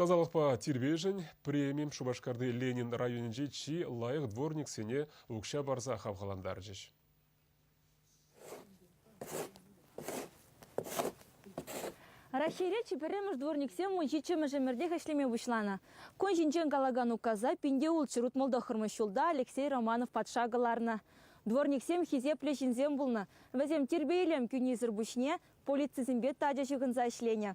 Тасалӑхпа тирпейшӗн преми Шупашкарти Ленин районӗнчи чи лайӑх дворниксене укҫа парса хавхалантарчӗҫ. Раҫҫейре чи пӗрремӗш дворниксем 17-мӗш ӗмӗртех ӗҫлеме пуҫланӑ. Кун ҫинчен калакан указа 1669 ҫулта Алексей Романов патша кӑларнӑ. Дворниксем хисеплӗ ҫынсем пулнӑ. Вӗсем тирпей-илем кӳнисӗр пуҫне полицисемпе тачӑ ҫыхӑнса ӗҫленӗ.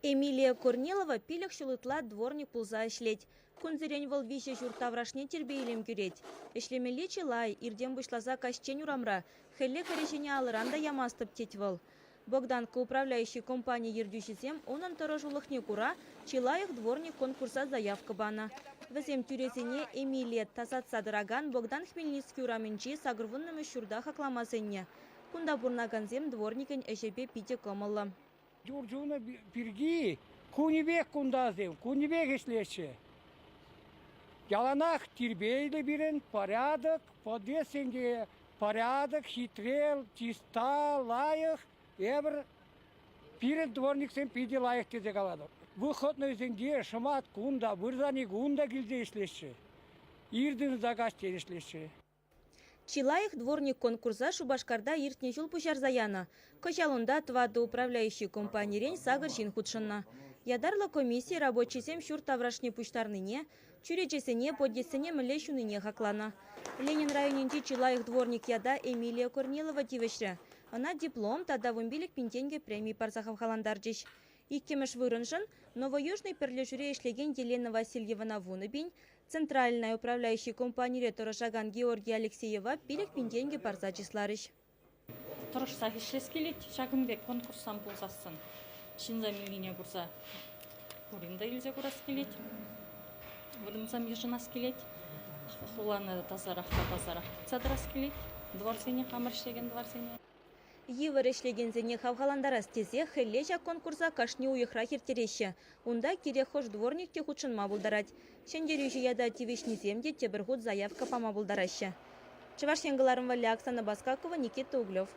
Эмилия Корнилова пилӗк ҫул ытла дворник пулса ӗҫлет. Кунсерен вӑл виҫӗ ҫурт таврашне тирпей-илем кӳрет. Ӗҫлемелли чылай, иртен пуҫласа каҫчен урамра, хӗлле кӗреҫене алӑран та ямастӑп, тет вӑл. Богданка управляющи компани ертӳҫисем унӑн тӑрӑшулӑхне кура Чи лайӑх дворник конкурса заявка панӑ. Вӗсем тӳресене Эмилия тасатса тӑракан Богдан Хмельницкий урамӗнчи сакӑрвуннӑмӗш ҫурта хаклама сӗннӗ. Кунта пурӑнакансем дворникӗн ӗҫӗпе питӗ кӑмӑллӑ. Юр ҫунӑ пирки кунӗпех кунтасем, кунӗпех ӗҫлеҫҫӗ. Яланах тирпейлӗ пирӗн, порядок, подъездсенче порядок, хитре, чиста, лайӑх. Эпир пирӗн дворниксем питӗ лайӑх тесе калатӑп. Выходнойсенче шӑмат кун та, вырсарни кун та килсе ӗҫлеҫҫӗ. Иртен каҫчен ӗҫлеҫҫӗ. Чи лайӑх дворник конкурса Шупашкарта иртнӗ ҫул пуҫарса янӑ. Кӑҫал унта тӑватӑ управляющи компанирен сакӑр ҫын хутшӑннӑ. Ятарлӑ комисси рабочисем ҫурт таврашне пуҫтарнине, чӳречесене, подъездсене мӗнле ҫунине хакланӑ. Ленин районӗнчи чи лайӑх дворник ята Эмилия Корнилова тивӗҫрӗ. Ӑна диплом тата 15 000 тенкӗ преми парса хавхалантарчӗҫ. Иккӗмӗш вырӑншӑн Новоюжный пӗрлешӳре ӗҫлекен Елена Васильевӑна 10 000, Центральная управляющи компанире тӑрӑшакан Георгий Алексеева 5 000 тенкӗ парса чысларӗҫ. Тӑрӑшсах ӗҫлес килет ҫакӑн пек конкурссем пулсассӑн. Ҫынсем илнине курса пурин те илсе курас килет, вырӑнсем йышӑнас килет. Хулана тасарах та тасарах тытса тӑрас килет, дворсене, хамӑр ӗҫлекен дворсене. Йывӑр ӗҫлекенсене хавхалантарас тесе хӗлле ҫак конкурса кашни уйӑхрах ирттереҫҫӗ. Унта кирек хӑш дворник те хутшӑнма пултарать. Ҫӗнтерӳҫӗ ята тивӗҫнисем те тепӗр хут заявка пама пултараҫҫӗ. Чӑваш Ен кӑларӑм валли Оксана Баскакова, Никита Углев.